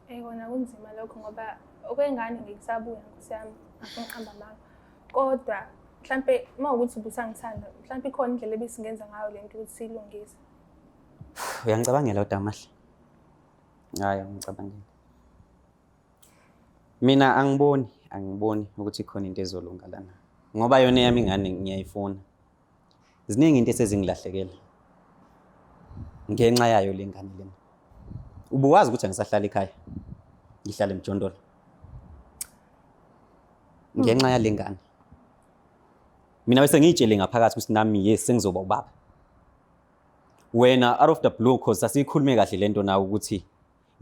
Kona kunzima lokho ngoba okwengane ngikusabuya nkosi yami, angifuni ukuqamba amanga. Kodwa mhlampe uma ukuthi ubusangithanda, mhlampe ikhona indlela ebesingenza ngayo le nto ukuthi siyilungise. Uyangicabangela kodwa Amahle? Hhayi, angicabangeli. Mina angiboni, angiboni ukuthi ikhona into ezolunga lana. Ngoba yona eyami ingane ngiyayifuna. Ziningi into esezingilahlekela ngenxa yayo le ngane lena. Ubuwazi ukuthi angisahlali ekhaya, ngihlala emjondolo ngenxa yale ngane. Mina bese ngiyitshele ngaphakathi ukuthi nami yes sengizoba ubaba. Wena out of the blue cause sasiyikhulume kahle lento nawe ukuthi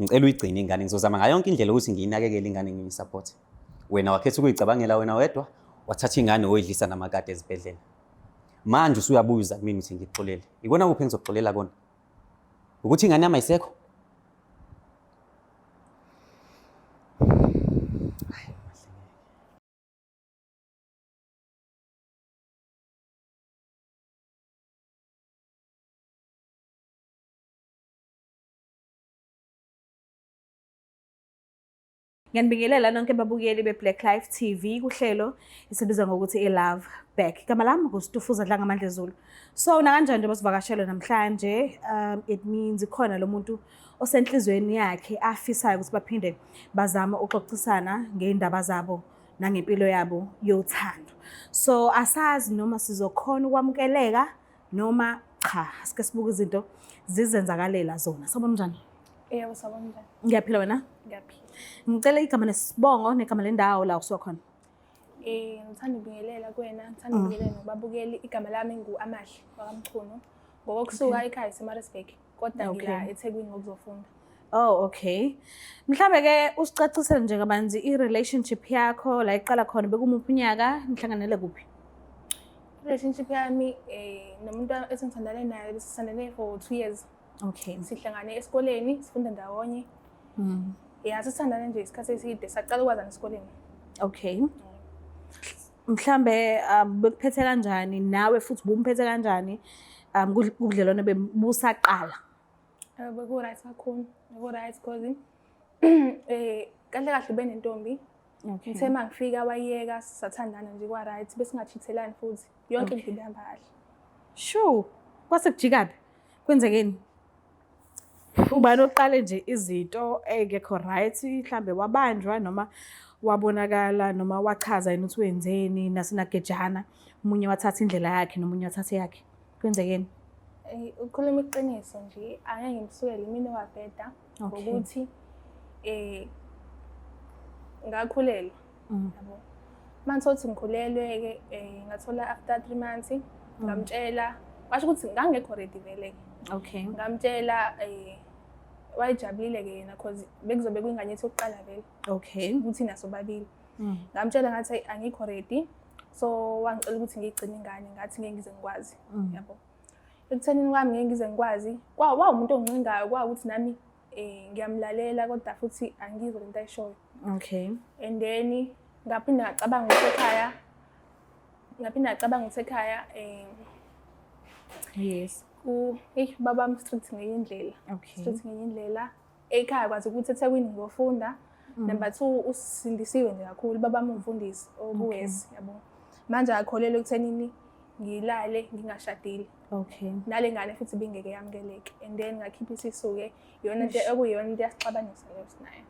ngicela uyigcine ingane, ngizozama ngayo yonke indlela ukuthi ngiyinakekele ingane ngiyisupport. Wena wakhetha ukuyicabangela wena wedwa, wathatha ingane woyidlisa namakati ezibhedlela. Manje usuyabuya uza kumina uthi ngikuxolele. Ikona kuphi engizokuxolela kona? Ukuthi ingane yami ayisekho? Ngiyanibingelela nonke babukeli be-Black Life TV kuhlelo esibiza ngokuthi i-Love Back. Igama lami nguStufuza Dlangamandla Zulu. So nakanjani njengoba sivakashelwe namhlanje, it means khona lo muntu osenhlizweni yakhe afisayo ukuthi baphinde bazame ukuxoxisana ngey'ndaba zabo nangempilo yabo yothando. So asazi noma sizokhona ukwamukeleka noma cha, asike sibuke izinto zizenzakalela zona. Sawubona njani? Yebo, sawubona njani? Ngiyaphila wena? Ngiyaphila. Ngicela igama nesibongo negama lendawo la usuka khona. Ngithanda ukubingelela kuwena, ngithanda ukubingelela nokubabukeli. Igama lami ngu-Amahle wakaMchunu. Ngokokusuka ekhaya iseMaritzburg, kodwa ngila eThekwini ngokuzofunda. Oh, okay. Mhlambe ke usicacisele nje kabanzi i-relationship yakho la iqala khona bekumuphi unyaka nihlanganele kuphi? Relationship yami nomuntu esengithandane naye besithandane for 2 years. Okay. Sihlangane esikoleni, sifunda ndawonye. Ya, sisithandane nje isikhathi eside, saqala ukwazana esikoleni. Okay. Mhlambe bekuphethe kanjani nawe futhi bumphethe kanjani ubudlelwane busaqala? Beku-right kakhulu, beku-right cause kahle kahle benentombi. Okay. Ngithe uma ngifika wayeka sathandana nje kwa-right, besingachithelani futhi. Yonke into ibihamba kahle. Sure. Kwase kujikaphi? Kwenzekeni? Ubani oqale nje izinto engekho right, mhlambe wabanjwa noma wabonakala noma wachaza yena ukuthi wenzeni nasenagejana, omunye wathatha indlela yakhe nomunye wathatha eyakhe. Kwenzekeni? Ukukhuluma iqiniso nje angeke ngimsukele mina owabheda ngokuthi ngakhulelwa. Yabo. Manje sothi ngikhulelwe-ke ngathola after 3 months ngamtshela, kwasho ukuthi ngangekho ready vele-ke. Okay. Ngamtshela wayejabulile-ke yena cause bekuzobe kuyingane yethu yokuqala vele. Okay. Ukuthi nasobabili. Ngamtshela ngathi angikho ready. So wangicela ukuthi ngiyigcine ingane, ngathi ngeke ngize ngikwazi. Yabo. Ekuthenini kwami ngeke ngize ngikwazi. Kwawumuntu ongincengayo, kwawukuthi nami ngiyamlalela kodwa futhi angizwa lento ayishoyo. Okay. And then ngaphinda ngacabanga ukuthi ekhaya, ngaphinda ngacabanga ukuthi ekhaya Yes. Baba wami strict ngenye indlela. Okay. Strict ngenye indlela. Ekhaya kwazi ukuthi eThekwini ngiyofunda. Number 2 usindisiwe nje kakhulu, baba wami umfundisi okuwesi, yabo. Manje akakholelwa ekuthenini ngilale ngingashadile. Okay. Nale ngane futhi ibingeke yamukeleke. And then ngakhipha isisu-ke, iyona into okuyiyona into eyasixabanisa leyo sinayo.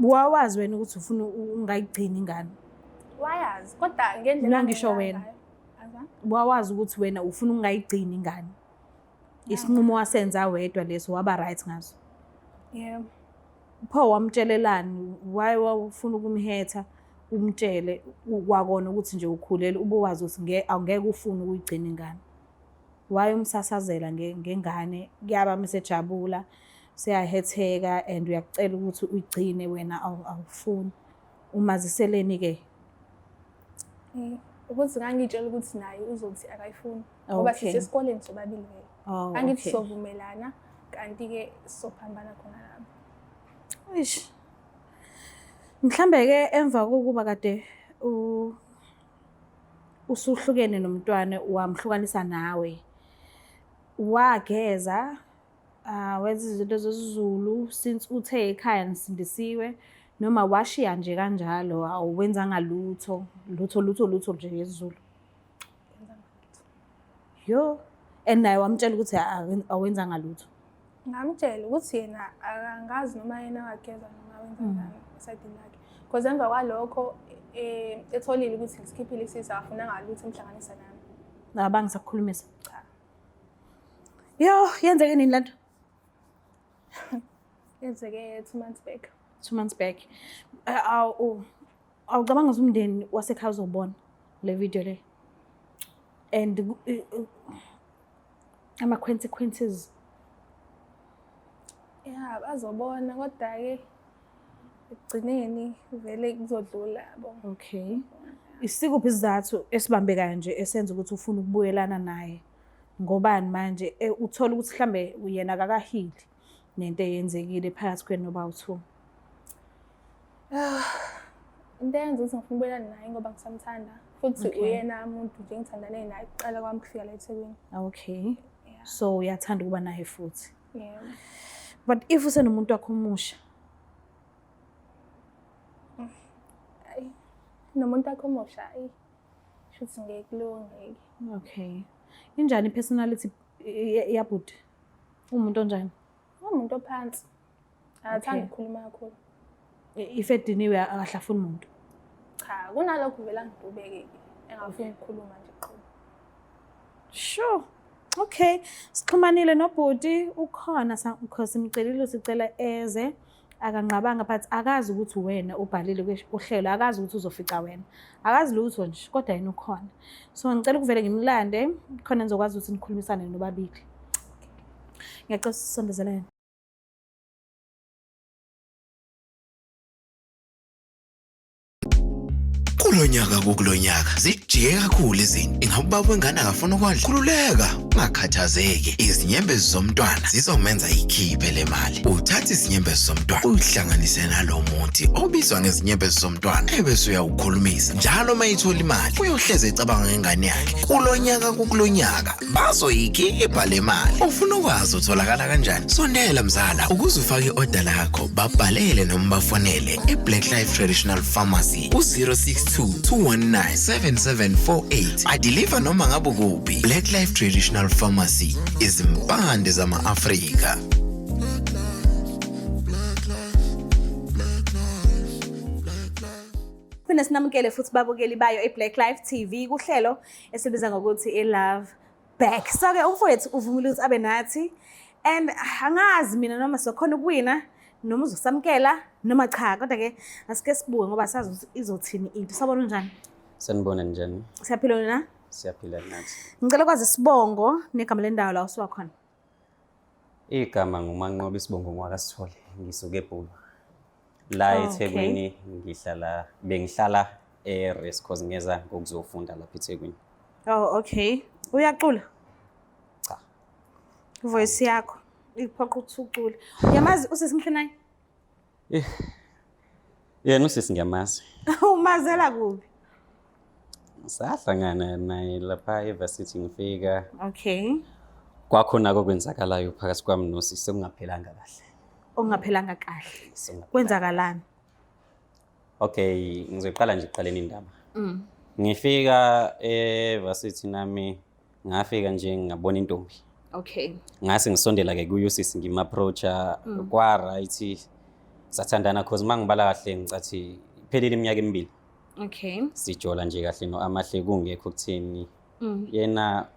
Wawazi wena ukuthi ufuna ungayigcini ingane? Wayazi, kodwa ngendlela Mina ngisho wena. ngayo. Azange. Wawazi ukuthi wena ufuna ungayigcini ingane? Isinqumo wasenza wedwa leso, waba right ngaso? Yebo. Pho wamtshelelani? Why wawufuna ukumhetha umtshele kwakona ukuthi nje ukhulele ube wazi ukuthi angeke ufune ukuyigcina ingane? Why umsasazela ngengane? Kuyaba mesejabula, seyahetheka and uyakucela ukuthi uyigcine wena awufuni. Umaziseleni-ke? Ukuthi ngangitshela ukuthi naye uzothi akayifuni. Ngoba sisesikoleni sobabili vele. Angithi sovumelana kanti-ke sophambana khona lapho. Eish. Mhlambe-ke emva kokuba kade usuhlukene nomntwana wamhlukanisa nawe, wageza Wenza izinto zesiZulu since uthe ekhaya nisindisiwe noma washiya nje kanjalo awuwenzanga lutho lutho lutho lutho nje ngesiZulu? Yo, and naye wamtshela ukuthi awenzanga lutho? Ngamtshela ukuthi yena akangazi noma yena wageza noma wenza njani esayidini lakhe. Because emva kwalokho etholile ukuthi ngisikhiphile isisu akafunanga lutho emhlanganisa nami. Abangisakukhulumisa? Cha. Yo, yenzeke nini lento? Yenzeke 2 months back. 2 months back. Awucabanga ukuthi umndeni wasekhaya uzobona le video le? And ama-consequences? Ya, bazobona kodwa-ke ekugcineni vele kuzodlula yabo. Okay. Isikuphi isizathu esibambekayo nje esenza ukuthi ufune ukubuyelana naye? Ngobani manje uthola ukuthi mhlambe yena akakahili nento eyenzekile phakathi kwenu nobawu-two? Into eyenza ukuthi ngifuna ukubuyelana naye ngoba ngisamthanda futhi uyena umuntu nje engithandane naye kuqala kwami kufika la eThekwini. Yeah. So uyathanda ukuba naye futhi. Yeah. But if usenomuntu wakho omusha? Ayi, nomuntu wakho omusha, ayi, shuthi ngeke kulunge. Okay. Injani i-personality yabhuti? Umuntu onjani? Umuntu ophansi. Akathandi ukukhuluma kakhulu. If ediniwe akahlafuni muntu. Cha, kunalokho vele angidubeke engafuni ukukhuluma nje qobo. Sure. Okay. Sixhumanile nobhuti ukhona because simcelile, sicela eze, akanqabanga, but akazi ukuthi wena ubhalile uhlelo, akazi ukuthi uzofica wena. Akazi lutho nje kodwa yena ukhona. So ngicela ukuvele ngimlande khona nizokwazi ukuthi nikhulumisane nobabili. Ngiyacela sisondezelene. Kulonyaka kukulonyaka zijike kakhulu izinto. Ingabe ubaba wengane akafuna ukondla? Khululeka, ungakhathazeki. Izinyembezi zomntwana zizomenza ikhiphe le mali. Uthatha izinyembezi zomntwana uyihlanganise nalo muthi obizwa ngezinyembezi zomntwana ebese uyawukhulumisa. Njalo uma ethola imali uyohleze ecabanga ngengane yakhe. Kulonyaka kukulonyaka bazoyikhipha le mali. Ufuna ukwazi utholakala kanjani? Sondela mzala ukuze ufake i-order lakho, babhalele noma bafonele i-Black Life Traditional Pharmacy ku-062 219 7748. Adeliver noma ngabe kuphi. Black Life Traditional Pharmacy, izimpande zama-Afrika. Phinde sinamukele futhi babukeli bayo i-Black Life TV kuhlelo esibiza ngokuthi i-Love Back. So-ke umfowethu uvumile ukuthi abe nathi and angazi mina noma sizokhona ukuwina noma uzosamukela noma cha, kodwa-ke asike sibuke ngoba sazi ukuthi izothini into. Sawubona, unjani? Sanibona, njani? Siyaphila, wena? Siyaphila nathi. Ngicela ukwazi isibongo negama lendawo la usuka khona. Igama nguManqoba, isibongo ngwakaSithole, ngisuke eBhulu. La eThekwini ngihlala, bengihlala e-Race Course, ngeza ngokuzofunda lapha eThekwini. Oh, okay. Uyacula? Cha. Voice yakho ikuphoqa ukuthi ucule. Uyamazi usisi Mhlenayi? Yena usisi ngiyamazi. Umazela kuphi? Sahlangana naye lapha e-varsity ngifika. Kwakhona okwenzakalayo phakathi kwami nosisi sekungaphelanga kahle. Okungaphelanga kahle. Sekungaphelanga. Kwenzakalani? Okay, ngizoqala nje ekuqaleni indaba. Ngifika e-varsity nami ngafika nje ngabona intombi. Ngase ngisondela ke kuyo usisi, ngim-approacha, kwa right, sathandana cause mangibala kahle ngicathi iphelile iminyaka 2 sijola nje kahle no Amahle, kungekho kutheni. Yena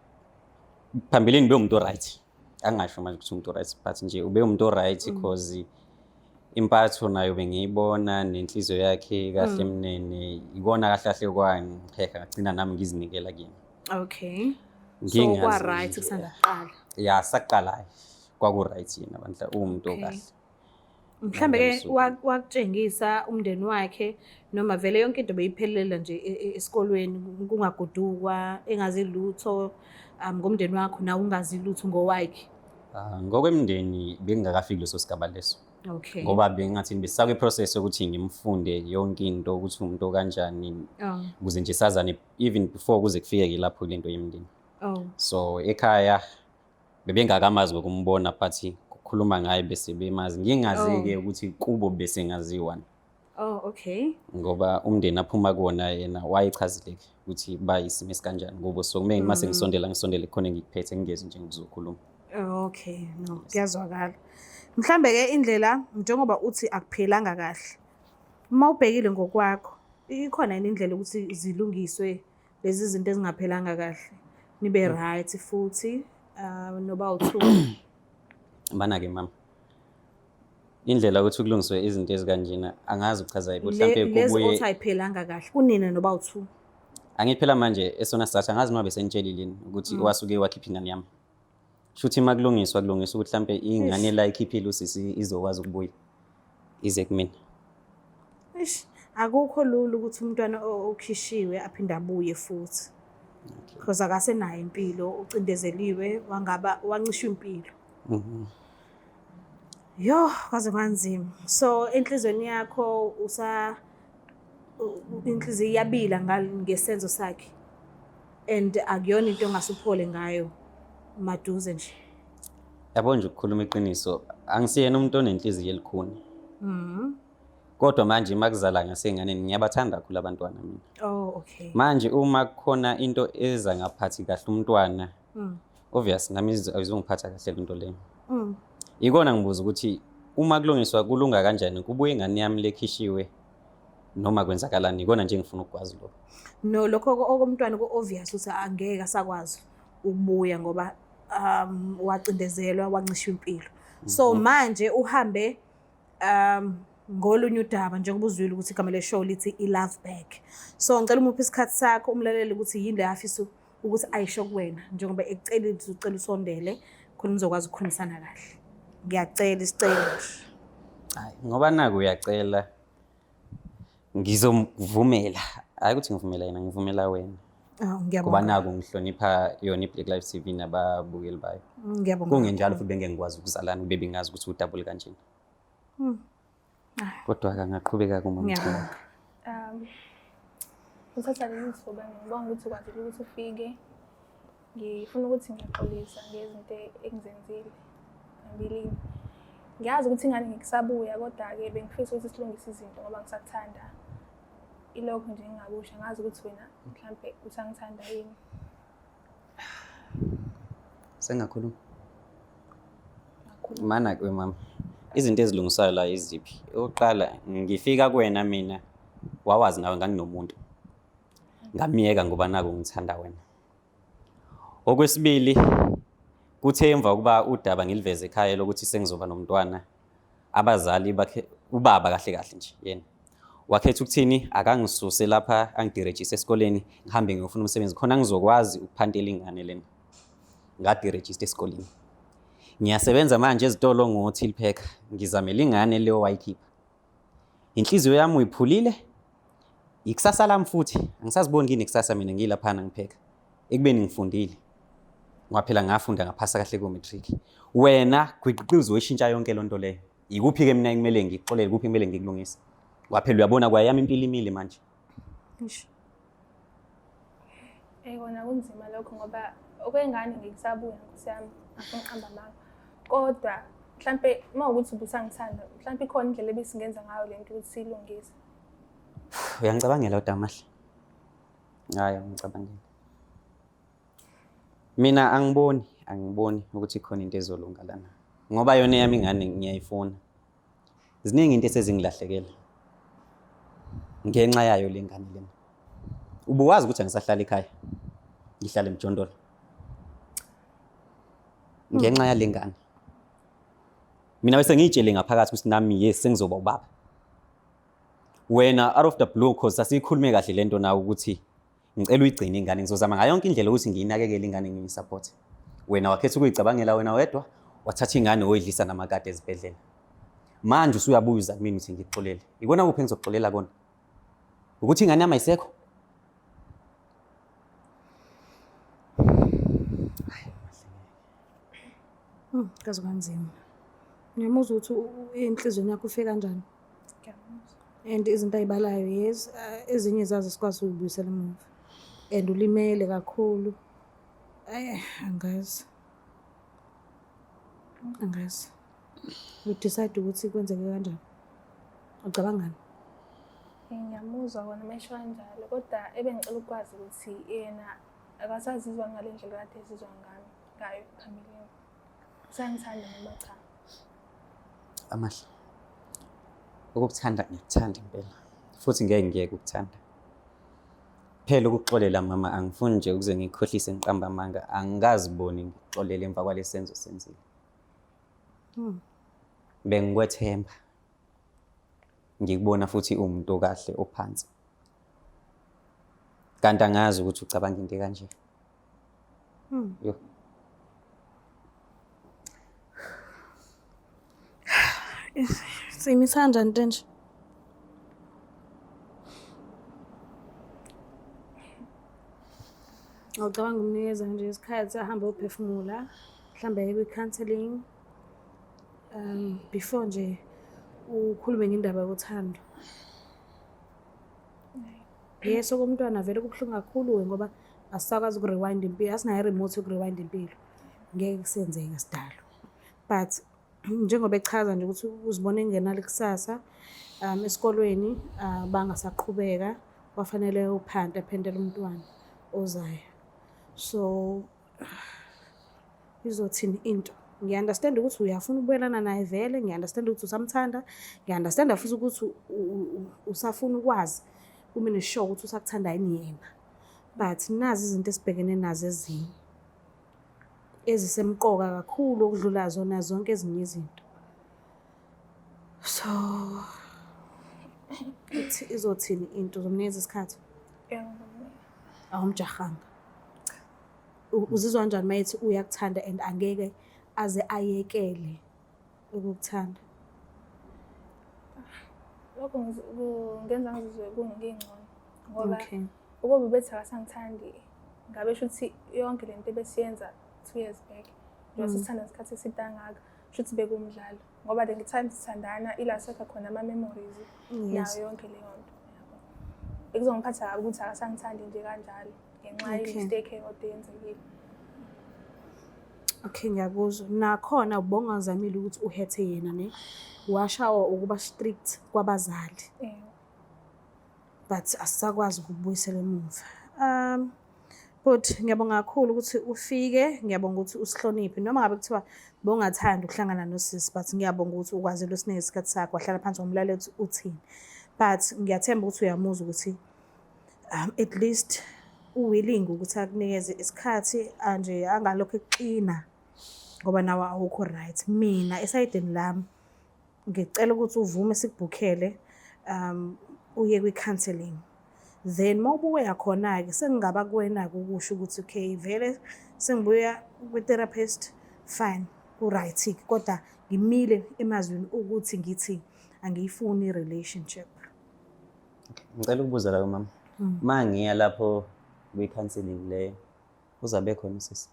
phambilini bewumuntu right, angasho manje ukuthi umuntu right, but nje ube umuntu right cause impatho nayo bengiyibona nenhliziyo yakhe kahle mnene, ikona kahle kahle kwangiheha, ngagcina nami ngizinikela kuyena. So Ngingazi kwa right nje. kusanda kuqala. Ya, saqala kwaku right, yena bandla uwumuntu okahle. Mhlambe ke Ngamsuku. wakutshengisa umndeni wakhe noma vele yonke into beyiphelela nje esikolweni, kungagodukwa engazi lutho ngomndeni wakho, nawe ungazi lutho ngowakhe? Ah, ngokwemndeni bengingakafiki leso sigaba leso. Ngoba bengathi besakwi process yokuthi ngimfunde yonke into ukuthi umuntu okanjani ukuze nje sazane even before kuze kufike lapho lento yemndeni. So ekhaya bebengakamazi ngokumbona, but ukukhuluma ngaye bese bemazi. Ngingazi-ke ukuthi kubo bese ngaziwa. Oh, okay. Ngoba umndeni aphuma kuwona yena wayechazile-ke ukuthi bayisimo esikanjani kubo. So kumele mase ngisondela ngisondele khona engikuphethe ngingezi nje ngizokhuluma. Oh, okay, no, kuyazwakala. Mhlambe ke indlela njengoba uthi akuphelanga kahle. Uma ubhekile ngokwakho, ikhona yini indlela ukuthi zilungiswe lezi zinto ezingaphelanga kahle? Nibe right futhi noba u2. Mana-ke mama. Indlela ukuthi kulungiswe izinto ezikanjena angazi ukuchaza yiphi mhlampe Lezi kubuye othi ayiphelanga kahle kunina noba u2. Angithi phela manje esona sizathu angazi noma besenitshelile yini ukuthi wasuke wakhipha ingane yami. Shuthi uma kulungiswa kulungiswa ukuthi mhlampe ingane la ikhiphile usisi izokwazi ukubuya ize kumina. Eish, akukho lula ukuthi umntwana okhishiwe aphinde abuye futhi. Because akasenayo impilo, ucindezeliwe, wangaba wancishwa impilo. Yo, kwaze kwanzima. So enhlizweni yakho usa inhliziyo iyabila ngesenzo sakhe. And akuyona into ongasuphole ngayo maduze nje. Yabo nje ukukhuluma iqiniso, angisiyena umuntu onenhliziyo elikhuni. Kodwa manje uma kuzala ngasenganeni ngiyabathanda kakhulu abantwana mina. Oh, okay. Manje uma kukhona into eza ngaphathi kahle umntwana, obvious nami ayizongiphatha kahle lento leyo. Ikona ngibuza ukuthi uma kulungiswa kulunga kanjani, kubuye ingane yami lekhishiwe noma kwenzakalani? Ikona nje ngifuna ukukwazi lokho. No, lokho okomntwana ku-obvious ukuthi angeke asakwazi ukubuya ngoba wacindezelwa, wancishwa impilo. So manje uhambe ngolunye udaba njengoba uzwile ukuthi igama le show lithi i-Love Back. So ngicela umuphe isikhathi sakho umlaleli ukuthi yini le afisa ukuthi ayisho kuwena njengoba ekucelile ukuthi ucela usondele khona nizokwazi ukukhulumisana kahle. Ngiyacela isicelo nje. Hayi, ngoba naku uyacela ngizomvumela. Hayi ukuthi ngivumela yena, ngivumela wena. Oh, Ngoba ngiyabonga. naku ngihlonipha yona i-Black Life TV nababukeli bayo. Ngiyabonga. Kungenjalo futhi bengeke ngikwazi ukuzalana kube bengazi ukuthi udabule kanjena. Kodwa-ke angaqhubeka kuma Ngiyabonga. Uthatha leli thuba ngibonga ukuthi ukwazile ukuthi ufike. Ngifuna ukuthi ngiyaxolisa ngezinto engizenzile phambilini. Ngiyazi ukuthi ingane ngikusabuya kodwa-ke bengifisa ukuthi silungise izinto ngoba ngisakuthanda. Ilokho nje engingakusho, angazi ukuthi wena mhlampe usangithanda yini. Sengakhuluma. Mana-ke mama, izinto ezilungisayo la iziphi? Okokuqala ngifika kuwena mina wawazi nawe nganginomuntu. Ngamiyeka ngoba naku ngithanda wena. Okwesibili, kuthe emva kokuba udaba ngiliveze ekhaya lokuthi sengizoba nomntwana, abazali bakhe, ubaba kahle kahle nje yena wakhetha ukuthini, akangisuse lapha angidirejise esikoleni ngihambe ngiyofuna umsebenzi khona ngizokwazi ukuphantela ingane lena. Ngadirejista esikoleni. Ngiyasebenza manje ezitolo ngo-till packer, ngizamela ingane leyo wayikhipha. Inhliziyo yami uyiphulile, ikusasa lami futhi angisaziboni nginekusasa mina ngilaphana ngipheka ekubeni ngifundile. Ngoba phela ngafunda ngaphasa kahle ko-matric. Wena gwiqiqizi uyishintsha yonke loo nto leyo. Ikuphi-ke mina ekumele ngikuxolele, kuphi kumele ngikulungise? Ngoba phela uyabona kwayami impilo imile manje. Eish. Kona kunzima lokho ngoba okwengane ngikusabuya nkosi yami, angifuni ukuqamba amanga. Kodwa mhlampe uma ukuthi ubusangithanda, mhlampe ikhona indlela ebesingenza ngayo le nto ukuthi siyilungise. Uyangicabangela kodwa Amahle? Hhayi, angicabangeli. Mina angiboni ukuthi khona into ezolunga lana. Ngoba yona eyami ingane ngiyayifuna. Ziningi into esezingilahlekela ngenxa yayo le ngane lena. Ubuwazi ukuthi angisahlali ekhaya, ngihlala emjondolo ngenxa yale ngane. Mina bese ngiyitshele ngaphakathi ukuthi nami yes sengizoba ubaba. Wena out of the blue, cause sasiyikhulume kahle lento nawe ukuthi ngicela uyigcine ingane, ngizozama ngayo yonke indlela ukuthi ngiyinakekele ingane ngiyisupport. Wena wakhetha ukuyicabangela wena wedwa, wathatha ingane woyidlisa namakati ezibhedlela. Manje usuyabuya uza kumina uthi ngikuxolele. Ikona kuphi engizokuxolela kona? Ukuthi ingane yami ayisekho? Kaze kwanzima. Ngiyamuzwa ukuthi enhliziyweni yakho ufike kanjani. Ngiyamuzwa. And izinto ayibalayo yes, ezinye zazo sikwazi ukuzibuyisela emuva. And ulimele kakhulu. Ayi, angazi. Angazi. You decide ukuthi kwenzeke kanjani. Ucabangani? Ngiyamuzwa kona mesho kanjalo, kodwa ebengicela ukwazi ukuthi yena akasazizwa ngale ndlela kade ezizwa ngami ngayo phambilini. Usangithanda noma cha? Amahle. Ukukuthanda ngiyakuthanda impela. Futhi ngeke ngiyeke ukukuthanda. Phela ukuxolela mama angifuni nje ukuze ngikukhohlise ngiqambe amanga. Angikaziboni ngikuxolela emva kwalesi senzo osenzile. Bengikwethemba. Ngikubona futhi uwumuntu okahle ophansi. Kanti angazi ukuthi ucabanga into ekanje. Yo. Siyimisa kanjani into enje? Awucabanga umnikeza nje isikhathi ahambe ayophefumula, mhlawumbe aye kwi-counselling before nje ukhulume ngendaba yothando. Yes, okomntwana vele kubuhlungu kakhulu-ke ngoba asisakwazi uku-rewind impilo, asinayo i-remote yoku-rewind impilo. Ngeke kusenzeka sidalo. But njengoba echaza nje ukuthi uzibona engenalo ikusasa esikolweni bangasaqhubeka kwafanele uphante aphentele umntwana ozayo. So izothini into? Ngiya-understand ukuthi uyafuna ukubuyelana naye vele, ngiya-understand ukuthi usamthanda, ngiya-understand futhi ukuthi usafuna ukwazi ube ne-sure ukuthi usakuthanda yini yena. But nazi izinto esibhekene nazo ezinye ezisemqoka kakhulu okudlula zona zonke ezinye izinto. So ithi izothini into, uzomnikeza isikhathi? Yebo, ngizomnika. Awumjahanga. Uzizwa kanjani uma ethi uyakuthanda and angeke aze ayekele ukukuthanda? Lokho kungenza ngizizwe kungingcono ngoba ukuba ubethi akasangithandi ngabe shuthi yonke lento ebesiyenza 2 years back njengoba sisithanda isikhathi eside kangaka, shuthi bekuwumdlalo ngoba the time sithandana ila sakha khona ama-memories nayo yonke leyo nto, yabo. Bekuzongiphatha kabi ukuthi akasangithandi nje kanjalo ngenxa ye-mistake eyodwa eyenzekile. Okay, ngiyakuzwa. Nakhona ubongazamile ukuthi uhethe yena ne, washawa ukuba strict kwabazali. But asisakwazi ukubuyisela emuva. But ngiyabonga kakhulu ukuthi ufike, ngiyabonga ukuthi usihloniphe. Noma ngabe kuthiwa bongathanda ukuhlangana nosisi, but ngiyabonga ukuthi ukwazile usinike isikhathi sakho, wahlala phansi wamlalela ukuthi uthini. But ngiyathemba ukuthi uyamuzwa ukuthi at least u-willing ukuthi akunikeze isikhathi nje angalokhu ekuxina ngoba nawe awukho right. Mina esayidini lami ngicela ukuthi uvume sikubhukhele uye kwi-counselling. Then uma ubuya khona-ke sengingaba kuwena-ke ukusho ukuthi okay vele sengibuya kwi-therapist, fine, ku-right-ke, kodwa ngimile emazwini ukuthi ngithi angiyifuni i-relationship. Ngicela ukubuza la mama. Ma ngiya lapho kwi-counselling leyo uzabe khona usisi?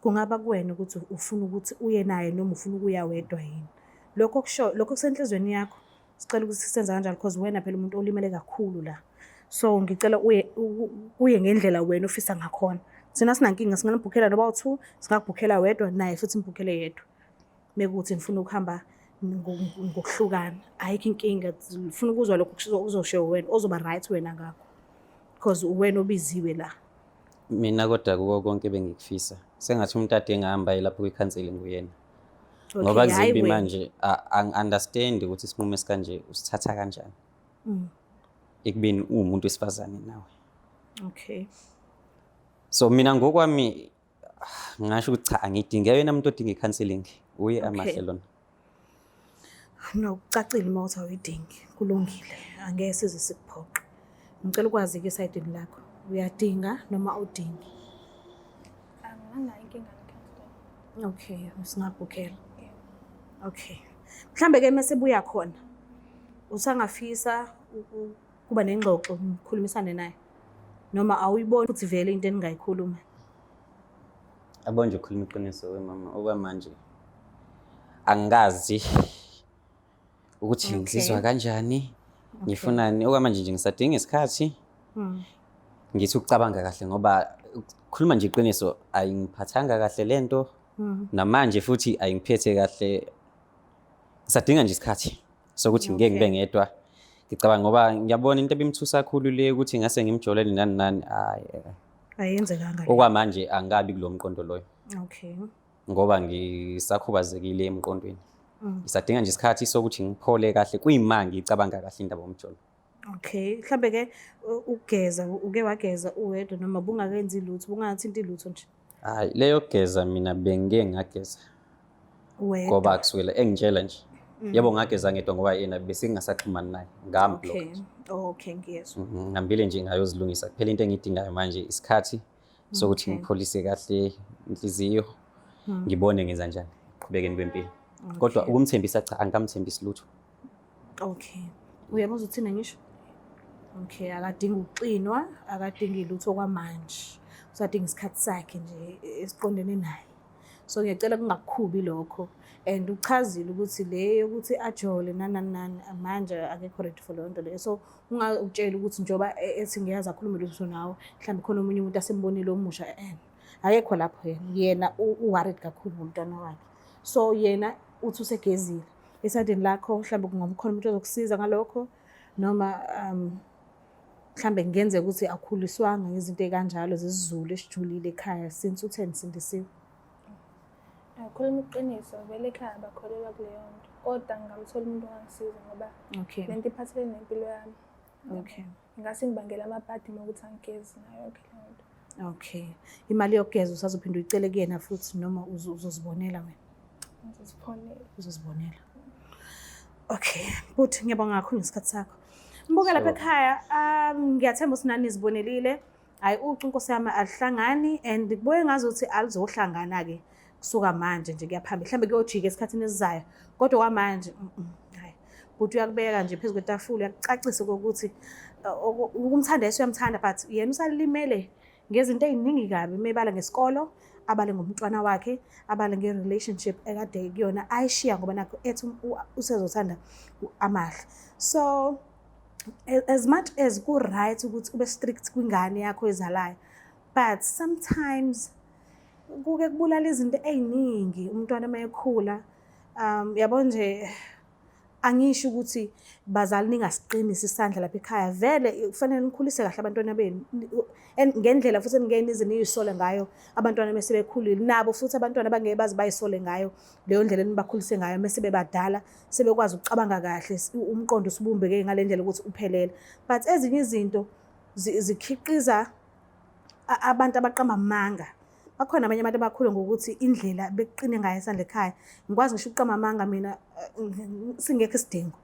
Kungaba kuwena ukuthi ufuna ukuthi uye naye noma ufuna ukuya wedwa yini. Lokho kusho lokho kusenhlizweni yakho. Sicela ukuthi senze kanjalo because wena phela umuntu olimele kakhulu la. So ngicela uye kuye ngendlela wena ofisa ngakhona. Thina sinankinga, singanibhukhela noba u-2, singakubhukhela wedwa naye futhi nibhukhele yedwa. Mekuthi ngifuna ukuhamba ngokuhlukana, ayikho inkinga. Ngifuna ukuzwa lokho okuzoshiwo wena, ozoba right wena ngakho. Because uwena obiziwe la. Mina kodwa kuko konke bengikufisa sengathi umuntu ade engahamba aye lapho kwi-counselling uyena. Ngoba hhayi kuzibi wena. Manje angi-understand ukuthi isinqumo esikanje usithatha kanjani. Ekubeni uwumuntu wesifazane nawe. So mina ngokwami ngingasho ukuthi cha, angidingi yena umuntu odinga i-counselling uye Amahle lona. No, kucacile uma uthi awuyidingi. Kulungile. Angeke size sikuphoqe. Ngicela ukwazi-ke esayidini lakho. Uyadinga noma awudingi? Anginayo inkinga ne-counselling. Okay, singabhukhela. Yebo. Okay. Mhlambe ke mase buya khona usangafisa ukuba nengxoxo ngikhulumisane naye noma awuyiboni ukuthi vele into eningayikhuluma? Yabo nje, ukhuluma iqiniso we mama, okwamanje angikazi ukuthi ngizizwa kanjani, ngifunani. Okwamanje nje ngisadinga isikhathi ngithi ukucabanga kahle ngoba ukukhuluma nje iqiniso ayingiphathanga kahle lento. Namanje futhi ayingiphethe kahle. Ngisadinga nje isikhathi sokuthi ngike ngibe ngedwa. Ngicabanga ngoba ngiyabona into ebimthusa kakhulu le ukuthi ngase ngimjolele nani nani, hayi. Ayenzekanga. Okwamanje angikabi kulo mqondo loyo. Ngoba ngisakhubazekile emqondweni. Ngisadinga nje isikhathi sokuthi ngiphole kahle kuyima ngicabanga kahle indaba yomjolo. Okay, mhlambe ke ukugeza, uke wageza uwedwa noma bungakenzi lutho, bungathinti lutho nje? Hayi, leyo kugeza mina bengike ngageza. Wedwa. Ngoba kusukela engitshela nje. Yebo, ngageza ngedwa ngoba yena besingasaxhumani naye. Ngamblock. Okay, ngiyezwa. Ngihambile nje ngayozilungisa. Kuphela into engiyidingayo manje isikhathi sokuthi ngipholise kahle inhliziyo. Ngibone ngenza njani qhubekeni kwempilo. Kodwa ukumthembisa, cha, angikamthembisi lutho. Okay. Uyabuzwa uthina ngisho? Okay, akadingi ukuxinwa, akadingi lutho kwamanje. Usadinga isikhathi sakhe nje esiqondene naye. So ngiyacela kungakukhubi lokho. And uchazile ukuthi le yokuthi ajole nani nani, manje akekho ready for leyo nto leyo. So ungawutsheli ukuthi njengoba ethi ngiyazi akhulume lutho nawe, mhlawumbe khona omunye umuntu asembonile omusha, akekho lapho yena. Yena u-worried kakhulu ngomntwana wakhe. So yena uthi usegezile. Esayidini lakho mhlawumbe kungaba khona umuntu ozokusiza ngalokho, noma mhlambe kungenzeka ukuthi akukhuliswanga ngezinto ey'kanjalo zesiZulu esijulile ekhaya since uthe nisindisiwe. Akhuluma iqiniso, vele ekhaya bakholelwa kuleyo nto. Kodwa ngingamthola umuntu ongangisiza ngoba le nto iphathelene nempilo yami. Ingase ngibangele amabhadi uma ukuthi angigezi nayo yonke leyo nto. Okay. Imali yokugeza usazophinda uyicele kuyena futhi noma uzozibonela wena? Ngizozibonela. Uzozibonela. Okay, but ngiyabonga kakhulu ngesikhathi sakho. Mbuke lapha ekhaya, ngiyathemba ukuthi nani nizibonelile. Hayi, ucu Nkosi yami alihlangani and kubuye ngazuthi alizohlangana-ke kusuka manje nje kuya phambili. Mhlawumbe kuyojika esikhathini esizayo. Kodwa kwamanje, hayi. Bhuti uyakubeka nje phezu kwetafula, uyakucacisa ukuthi ukumthanda yena uyamthanda, but yena usalimele ngezinto ey'ningi kabi. Mebala ngesikolo, abale ngomntwana wakhe, abale nge-relationship ekade kuyona ayishiya ngoba nakho ethi usezothanda Amahle. So as much as ku-right ukuthi ube strict kwingane yakho ezalayo, but sometimes kuke kubulala izinto ey'ningi umntwana uma ekhula. Yabo nje, angisho ukuthi bazali ningasiqinisi isandla lapha ekhaya, vele kufanele nikhulise kahle abantwana benu ngendlela futhi eningeke nize niyisole ngayo abantwana mese bekhulile. Nabo futhi abantwana bangeke baze bayisole ngayo leyo ndlela enibakhulise ngayo mese bebadala, sebekwazi ukucabanga kahle, umqondo usubumbeke ngale ndlela ukuthi uphelele. But ezinye izinto zikhiqiza abantu abaqamba amanga. Bakhona abanye abantu abakhule ngokuthi indlela bekuqine ngayo isandla ekhaya. Ngikwazi ngisho ukuqamba amanga mina, singekho isidingo.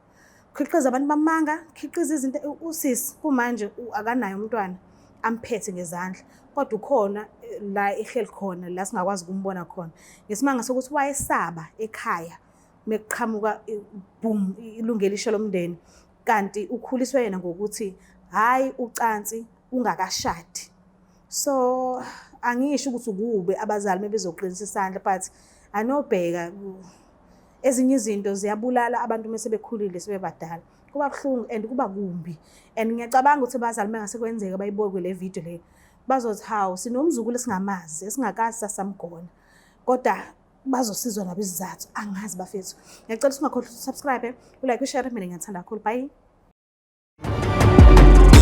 Khiqiza abantu bamanga, khiqiza izinto. Usisi kumanje akanaye umntwana amphethe ngezandla, kodwa ukhona la ehleli khona la singakwazi ukumbona khona. Ngesimanga sokuthi wayesaba ekhaya mekuqhamuka boom ilungelo isho lomndeni, kanti ukhuliswe yena ngokuthi hayi ucansi ungakashadi. So angisho ukuthi kube abazali mebezoqinisa isandla, but anobheka ezinye izinto ziyabulala abantu mase bekhulile sebebadala. Kuba buhlungu and kuba kumbi. And ngiyacabanga ukuthi abazali mengase kwenzeka bayibuke le video le, bazothi hawu, sinomzukulu esingamazi esingakazi sasamgona, kodwa bazosizwa nabo isizathu. Angazi bafethu. Ngiyacela ungakhohlwa ukusubscribe, ulike, ushare. Mina ngiyathanda kakhulu. Bye.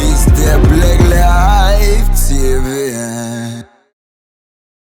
It's the Black Life TV.